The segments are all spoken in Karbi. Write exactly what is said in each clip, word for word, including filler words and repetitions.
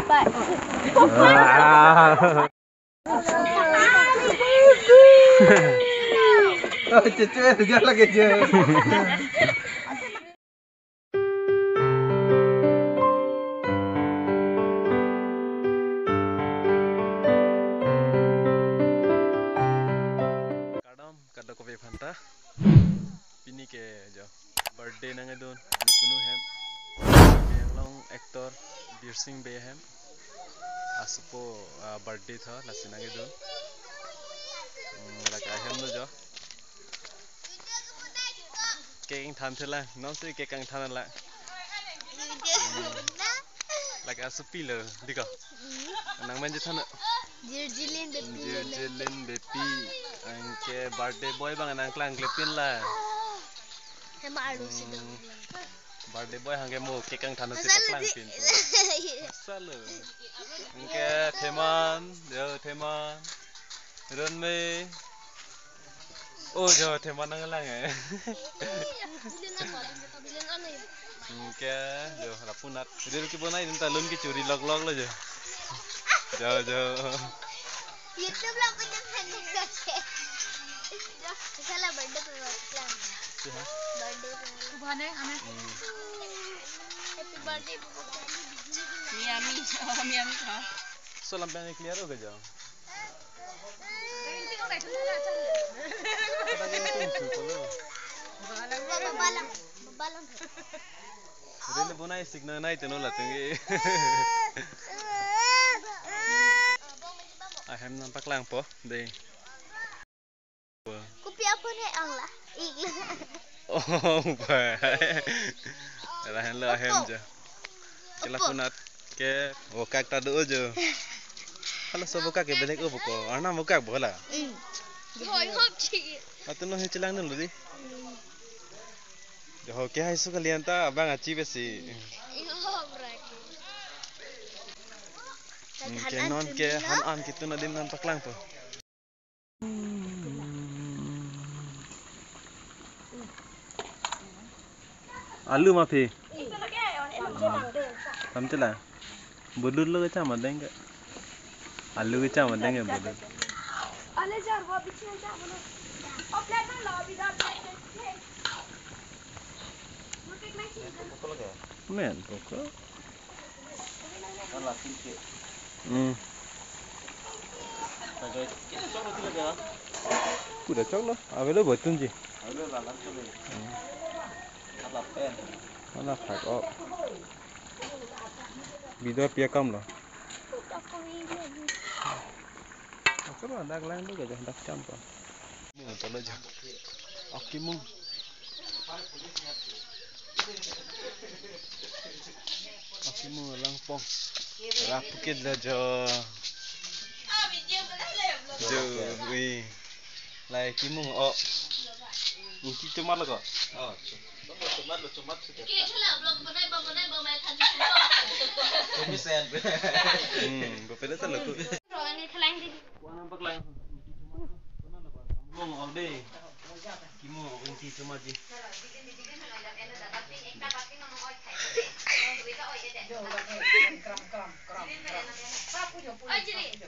Bye. Ah. Oh, cucu, dia lagi je. Kardom, kadokave aphanta. Pini ke jo birthday nangkedun nepunu ahem, Karbi Anglong actor Birsing Bey ahem. Asopo, ah, birthday tho, lasi nangkedun. Hmm, lake ahem lo jo. Cake ingthan thelang, nonsi cake ingthan lang. Hmm. Lake asopi lo, dei ko. Nangmen chethan. Jirjilin Beypi. Jirjilin Beypi. Anke birthday boy abang nangklangklepin la. Hema arlo si dong. Hmm. Birthday boy abang ke mo cake ingthan si paklangpin. Masa lo, dei. Masa lo. Anke Theman, jo Theman. Ronmei. Oh, jo Theman nanglang eh. Anke jo lapu-an. Reel kebonai dun ta lun kechuri loklok lo jo. Jo, jo. YouTube lo punya handle lo ke. Salah birthday pe lang. Siha? Birthday pe. Kubhane, ane. Hmm. Happy birthday, Bubu. Miami, oh, Miami, ha. So lampian clear ho gayo. Babalang, babalang. Reel bonai signal nai teno latum ke. Ahem nangpaklangpo, dei. Kopi aphone ang la. Ik la. Oh, bye. Lahenlo ahem jo. Ke lapu-an ke vokak ta do jo. Halaso vokak ke belek o vokak. Arnam vokak bo la. Mm. Hoi hop chi. Atun lo hi chelang dun lo dei. Jo ho ke hai su kalian ta abang achi besi. Iyo, bra ke. Hmm, ke non ke han an ketun adim nangpaklangpo. Alu ma phi? Tam chela. Bodul lo kecham adeng ke. Alu kecham adeng ke bodul. Men, pokok. Hmm. Kuda choklo, avelo boy tunji. Hmm. Ala phak o. Bidor pia kamlo. Ako lo dak lang do gayo dak cham pa. Mung tolo jo. Akimung. Akimung langpong. Rapukit la jo. Jo, ui. Lai kimung o. Ingti chomat lo ko. Oh, chomat lo, chomat lo. Hmm, bapeda sa lo ko. Wana paklang. Mung all day. Kimo, ingti chomat ji.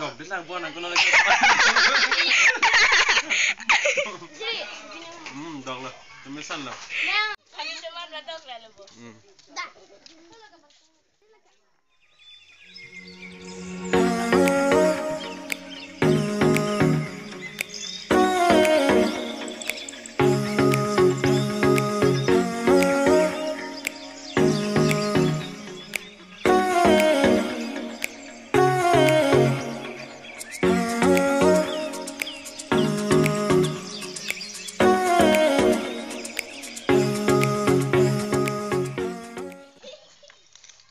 Dok, bilang buan ang kulo lagi. Hmm, dok lo. Tumisan lo. Hmm.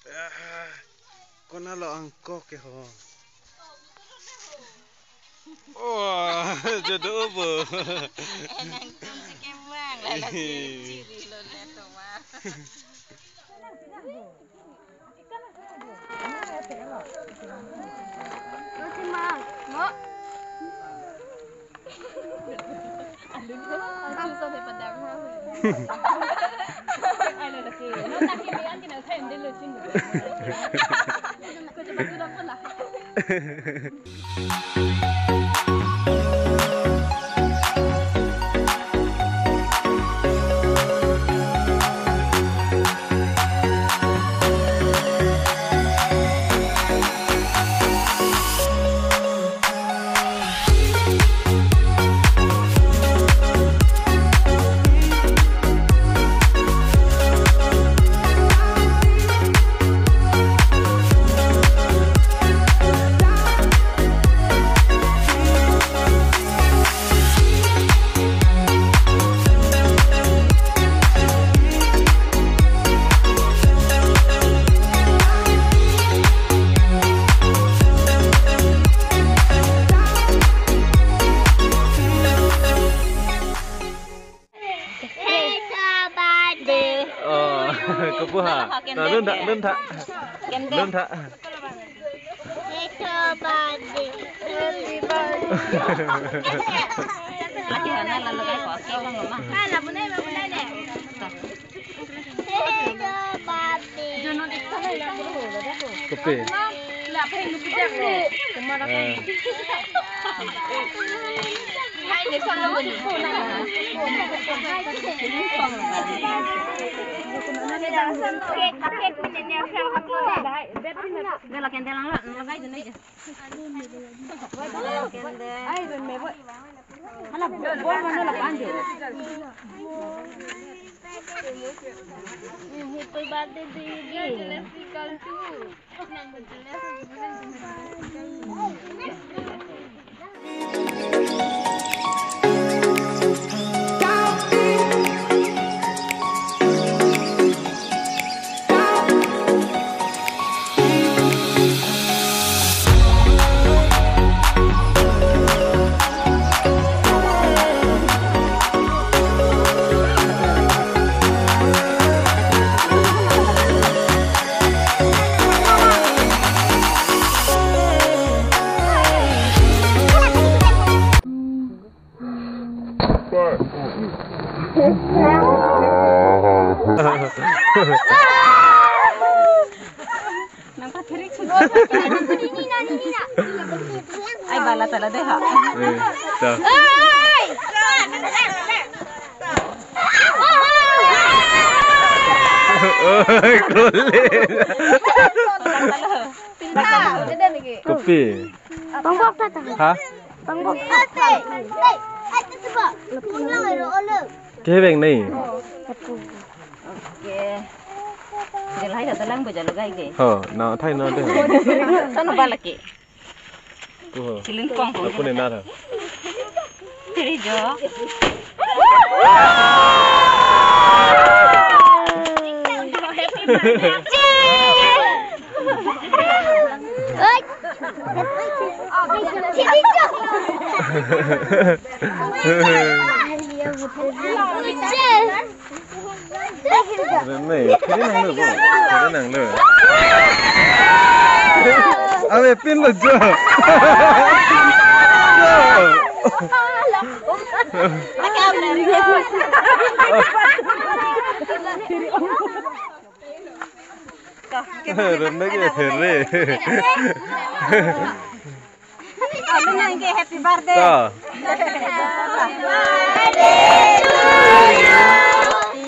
Ah, konat lo angkok ke ho. Oh, jodoh bo. Enang tum si kemang, lala chiri chiri lo le toma. Roti ma, mo. Alu, alu sampai padang ha. Alu lagi. Lo tak kini an kena kain dulu sini. Oh, kopu ha. Dun tha, dun tha. Dun tha. Kopi? Ah. Ai, bala tala dei ha. Eh, ta. Oi, kole. Kopi? Pangbok tata. Ha? Pangbok tata. Keveng nai. Okay. Jalai tata lang bo jalo gai ke. Ho, na thai na de. Sono bala ke. Oho. Chilun kong kong. Aku ne na tha. Tiri jo. Oi. Rene, kiri nanglo bo, kiri nanglo. Ave pin lo jo. Jo. Rene ke here. Happy birthday. Ta. Te.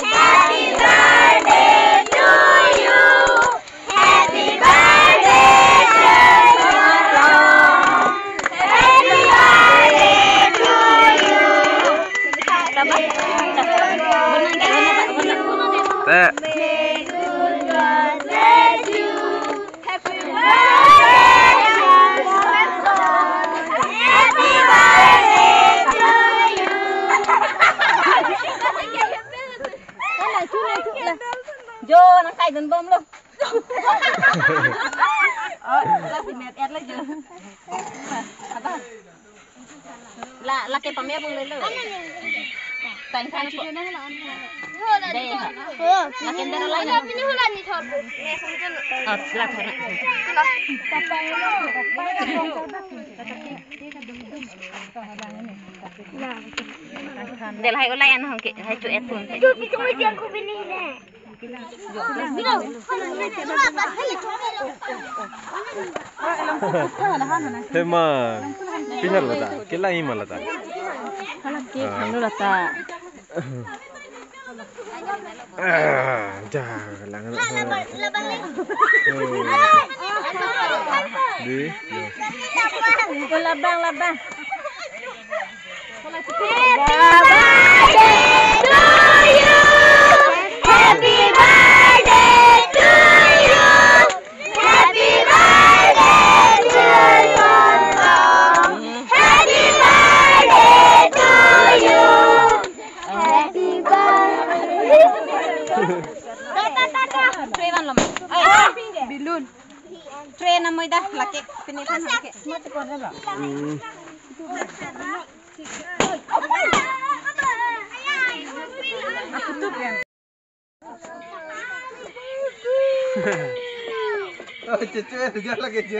Happy birthday to you. Happy birthday to you. Jo, nangkai dunbomlo. Oh, lasi met et la jo. Apa? La, lake pamya bung lelo. Tang tang po. Dei. Lake ndera lai na. Ah, la thora. Del hai ulai an hong ke, hai chu et pun. Chu pitung ai tiang ku bini ne. Bino. Hema. Pihar lata. Kelang ima lata. Hala ke Ah. Khanglo lata. Ah, ja, lang. Di. Oh, labang, labang. Happy birthday to you. Happy birthday to you. Happy birthday to you. Happy birthday to you. Happy birthday. Balloon. Train amoy dah lake pini kan lake. Hmm. Oh, cucu juga lagi cucu.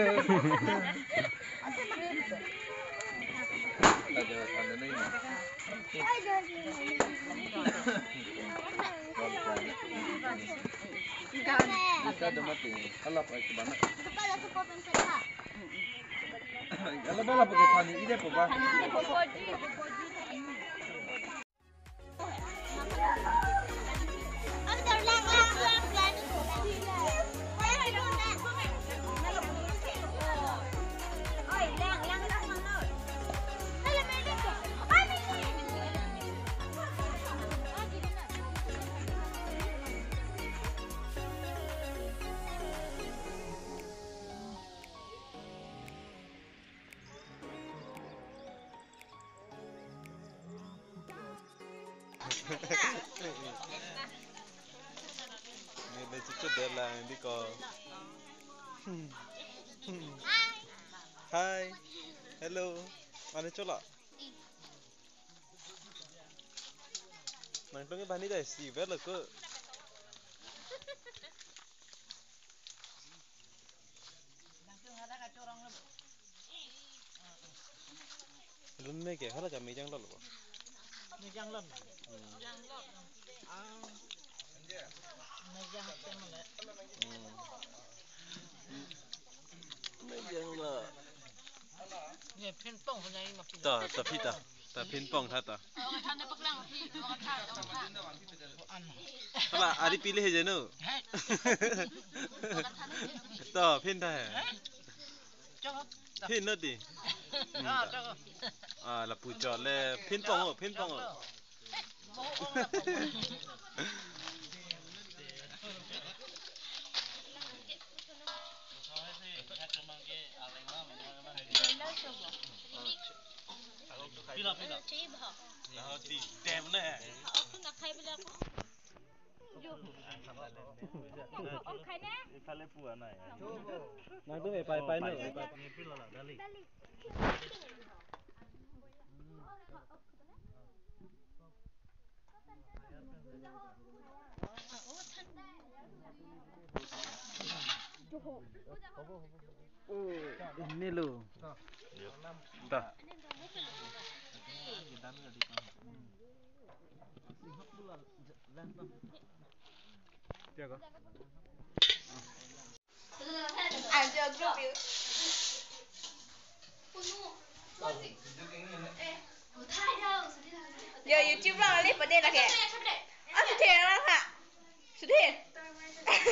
Bisa ada mati. Kalau apa itu banget. Kalau bela pakai pani, ini apa, Pak? Nene cucu dia lang, hindi ko. Hi. Hello. Mane chola? Nangtum ke bani dai si, belo ko. Room me ke, hala ka mejang lolo. Mejang lolo. Hmm. Ah. Mejang tem le. Hmm. Mejang la. Ne pin pong hanya ini mati. Ta, ta pita. Ta pin pong tha ta. Hala, ari pili he jeno. To, pin tha he. Pin no di. Hmm, ta. Ah, lapu chot le pin pong o, pin pong o. Pila, pila. Laho di dem ne. Iphale pua nai. Nangtum epai pai no. Pila la, dali. Oh, ini lo. Ta. Dia ko? Yo, YouTube lang le pade lake. Ah, Sudhir lang ha. Sudhir.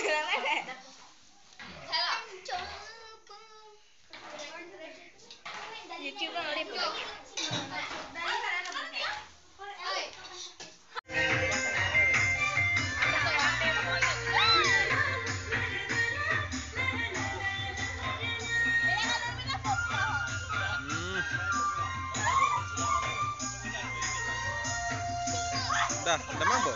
Lang le. YouTube lang le pade lake. Hmm. Dah, damang bo?